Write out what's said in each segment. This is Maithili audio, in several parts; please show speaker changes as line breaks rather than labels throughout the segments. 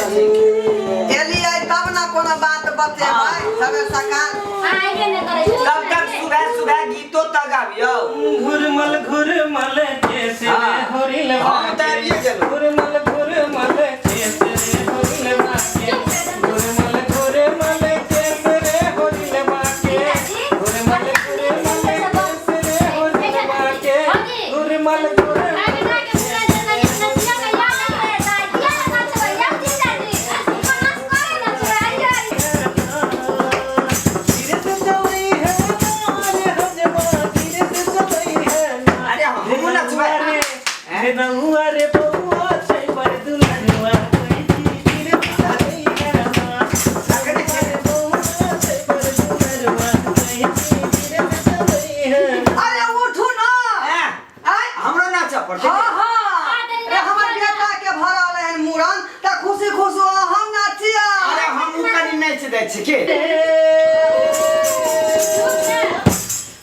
एलियै तब ने कोनो बात बतेबै सबेर सकाल।
आइए ने करै छी।
तब तक सुबह सुबह गीतो तऽ गाबियौ।
घुरमल घुरमल केस रे होरिल।
हम तऽ आबिये गेलहुँ।
घुरमल घुरमल केस रे होरिल बाके, घुरमल घुरमल केस रे होरिल बाके, घुरमल घुरमल केस रे होरिल बाके, घुरमल घुरमल। धीरे से चलई है नार हजमा, धीरे से चलई है नार।
अरे हमहूँ नचबै।
रे नौआ रे बौआ छै पर दुलनुआ, धीरे से चलई है नार। रे बौआ छै पर दुलनुआ, धीरे से चलई है नार।
अरे उठू ना।
ऐं,
आय।
हमरो नाचऽ पड़तै।
हाँ हाँ, रे हमर बेटा के भरल है मुड़न त खुशी खुशी हम नाचिया।
अरे हमहूँ कनि नाचि दै छी की।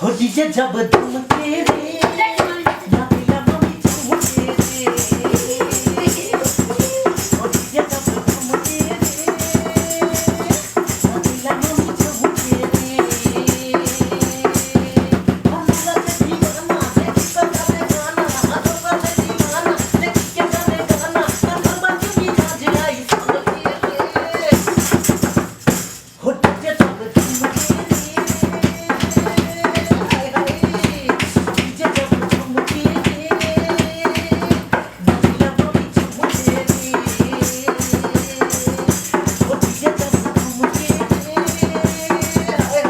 हो डीजे जब धूम के रे नाचिला मम्मी झूम के रे, हो डीजे जब धूम के रे नाचिला मम्मी झूम के रे, हमारा से दीवाना देखी के गाने गाना, हमारा से दीवाना देखी के गाने गाना, हमारा चुनी नाच आई संग के रे, हो डीजे जब धूम के रे, हाय हाय डीजे जब धूम के रे नाचिला मम्मी झूम के रे, हो डीजे जब धूम के रे, हाय हाय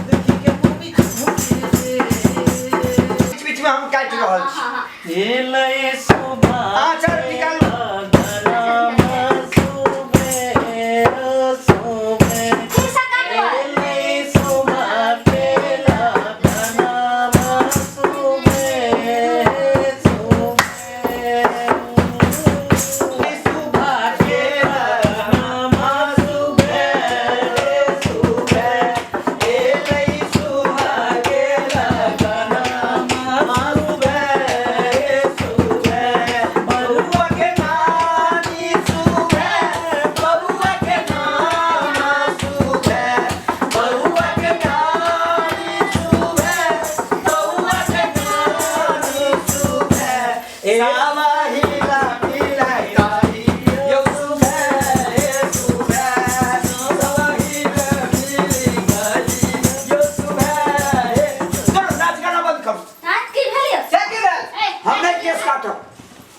देखी के मम्मी झूम के रे।
बीच बीच में हम काटि रहल छी।
एलै शोभा
आँचल निकालू।
शोभे एलै शोभा केला गनामा शोभे शोभे शोभा केला गनामा शोभे शोभे एलै शोभा केला गनामा शोभे शोभे
बबुआ के नानी सुबह, बबुआ के नाना सुबह, बबुआ के नानी सुबह, बबुआ के नानी सुबह, सावा हिला मिला ताही यौ सुबह सुबह, सावा हिला मिली गली यौ सुबह। चलो नाच गाना बंद करू।
से की भेल?
हम नहि केस काटब।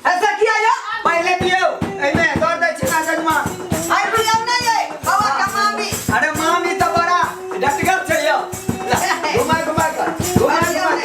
ऐसा किया यो?
पहिले दियौ एहिमे दऽ दै छी ना जजमान।
आई भी हम नहीं है बाबा का मामी।
अरे मामी तऽ बड़ा डटगर छै यौ। घुमा घुमा कऽ, घुमा घुमा कऽ।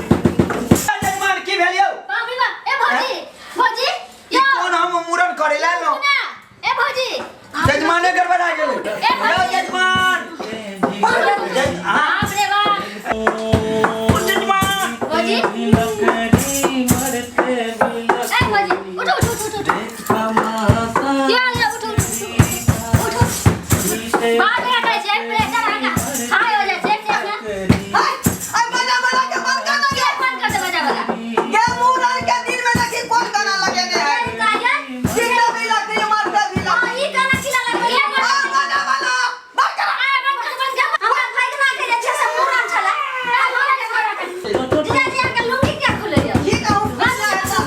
जजमान की भेल यौ? ई कोन हम मुड़न करे ला लो जजमाने गड़बड़ा गेलै यौ जजमान। हाँ, ओ जजमान।
लकड़ी मरते बिलक तमाशा।
हाय आई बजा बजा के बंद कर लगे के मुड़न के दिन में देखी कौन गाना लगेने है। सीता भी लगती मरते भी लगती। आ बजा बजा बंद कर। की कहूं बजा ऐसा।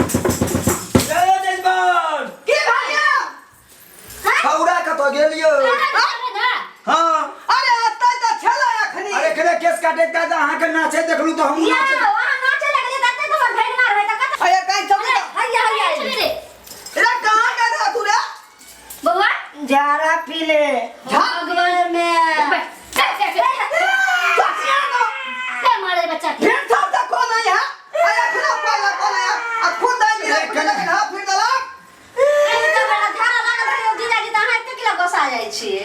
यौ जजमान,
की भेल यौ?
छौड़ा कतऽ गेल यौ? हाँ।
अरे अतै तऽ छलै अखनी।
अरे केना केस काटे के अहाँके नाचे देखलू तऽ हमहूँ नाचे।
अरे कहीं चल रे। रे कहाँ गए रे तू रे?
बउआ। झाड़ा पी ले।
भगवान में मारे बच्चा के।
फिर सब तक कौन आई है? अरे फिर पाला कौन आया? आ खुद दाई मिला फिर लेकिन हां फिर दला।
एते बड़ा झाड़ा लागल है जीजाजी, तऽ अहाँ एते किला गोसा जाइ छियै?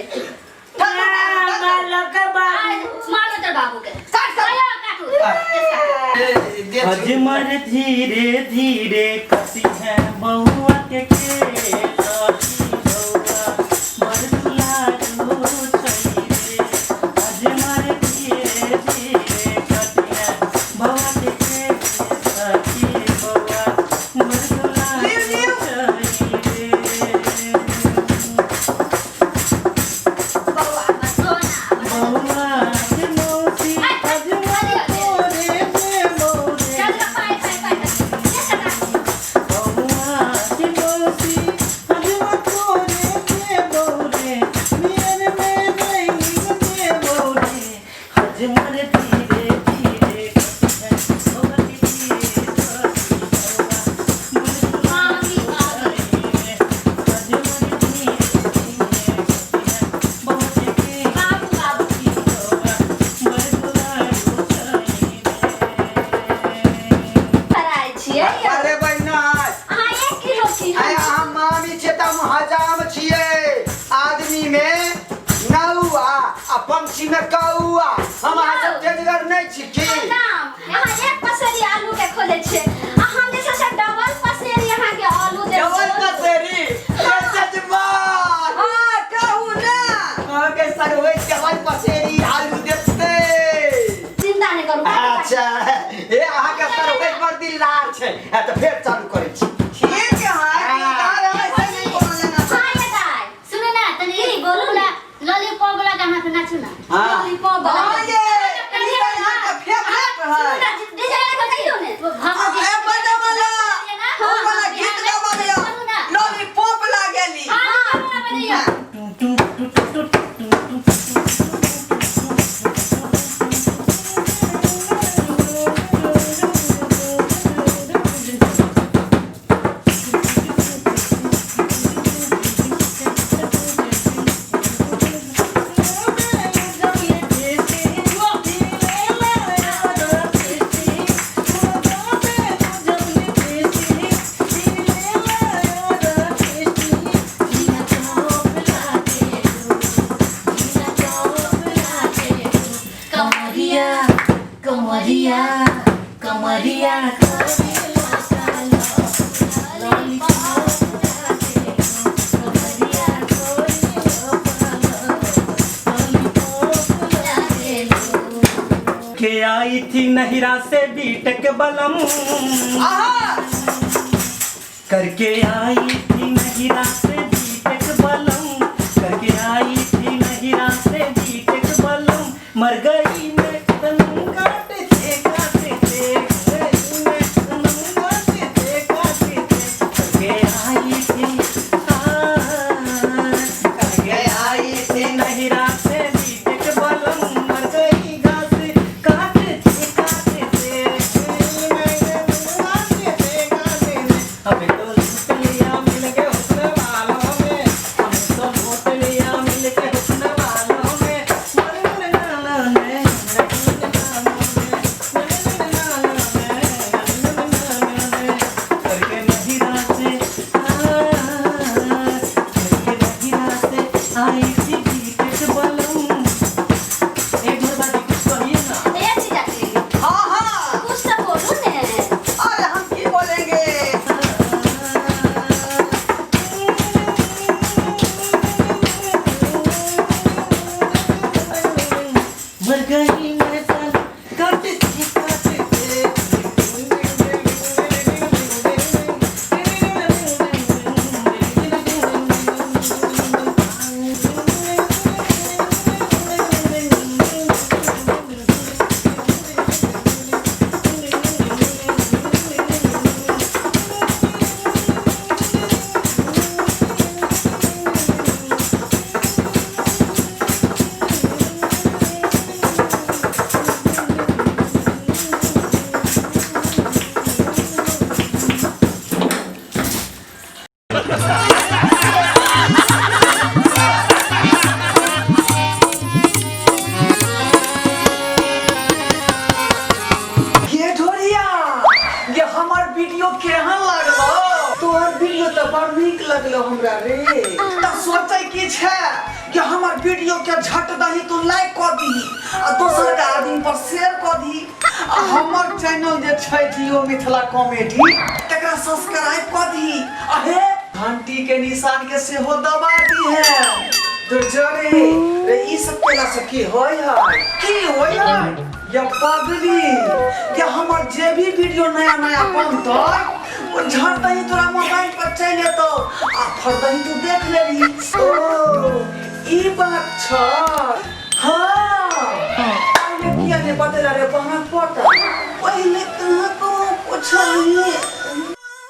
मालक बाबू।
मारो तोर बाबू के।
काट काट।
आयो काटू, केस काटू।
अजमर धीरे धीरे कसी है बउआ के खेल, बउआ बड़ दुलारू छई रे। अजमर धीरे धीरे कसी है बउआ के खेल, सखी बउआ बड़ दुलारू छई रे।
बौआ हमर सोना।
बउआ के मौसी अजमर तोरे देबौ रे।
चल पाइ पाइ पाइ, केस काटू।
बउआ के मौसी अजमर तोरे देबौ रे, मियन में नहीं देबौ रे। अजमर धीरे धीरे कटी है बउआ के खेल, सखी बउआ बड़
मामी मामी।
अजमर धीरे धीरे कटी है बउआ के खेल,
बाबू बाबू। कराय छियै।
अरे बहिना।
अहाँ 1 किलो छी।
आय अहाँ मामी छियै तऽ हम हजाम छियै। आदमी में नौआ आ पंछी में कौआ, हम अहाँ सब तेजगर नहि छी की?
प्रणाम। अहाँ एक पसेरी आलू के खोले छियै आ हम जे छै से डबल पसेरी अहाँके आलू देब।
डबल पसेरी ए जजमान।
हां कहू ना।
अहाँके सरवे डबल पसेरी आलू देतै।
चिंता नहि करू।
अच्छा, ए अहाँके सरवे बड़ दिलदार छै। तऽ फेर चालू करै छी।
ठीक है, दिलदार है ऐसे नहीं कोनो लेना।
हाँ ये दाय,
सुनू ना, तनी ई बोलू ना, लॉलीपॉप वाला गाना पे नाचू ना।
हाँ।
लॉलीपॉप वाला।
हां ये ई तो यहाँ का फेवरेट
सुनू
है।
ना, डीजे वाला बजाइयो ने वो भागो।
ए बजा वाला, ओ वाला गीत गावा लियो, लॉलीपॉप लागेली।
हाँ वाला बजाइयो।
कमरिया कमरिया कमरिया।
के आई थी नहिरा से बीटक बलम।
आहा।
करके आई थी नहिरा से बीटक बलम, करके आई थी नहिरा से बीटक बलम, मर गई मैं तनम काटते काटते, गई मैं तनम काटते काटते। करके आई थी, करके आई थी नहिरा से बीटक बलम, मर गई घास काटते काटते, गई मैं तनम काटते काटते। हमें तो लूट लिया मिल के हुस्न वालों में, हमें तो लूट लिया मिल के हुस्न वालों में, मरन नाला में, मरन नाला में, मरन नाला में, मरन नाला में। करके नहिरा से आ, करके नहिरा से आई थी बीटक बलम। एक बार कुछ कहिए ना।
ए जीजाजी।
हां हां।
कुछ तऽ बोलू ने।
अरे हम की बोलेंगे?
मर गई मैं तन काटते काटते।
वीडियो तऽ बड़ नीक लगलो हमरा रे।
त सोचै की छै कि हमर वीडियो के झट दही तू लाइक कऽ दीही आ दोसर के आदमी पर शेयर कऽ दीही आ हमर चैनल जे छै जियो मिथिला कॉमेडी तकरा सब्सक्राइब कऽ दीही आ हे घंटी के निशान के सेहो दबा दीहे। दुर्जरे रे, ई सब केला से की होय है, की होय है या पगली कि हमर जे भी वीडियो नया नया बनतै ओ झट दही तोरा मोबाइल पर चलि एतौ आ फट दही तू देख लेबही। ओ ई बात छ। हाँ पहिले किया नहि बतेला रे बहन पोता, पहिले कहाँ कहाँ पुछलही।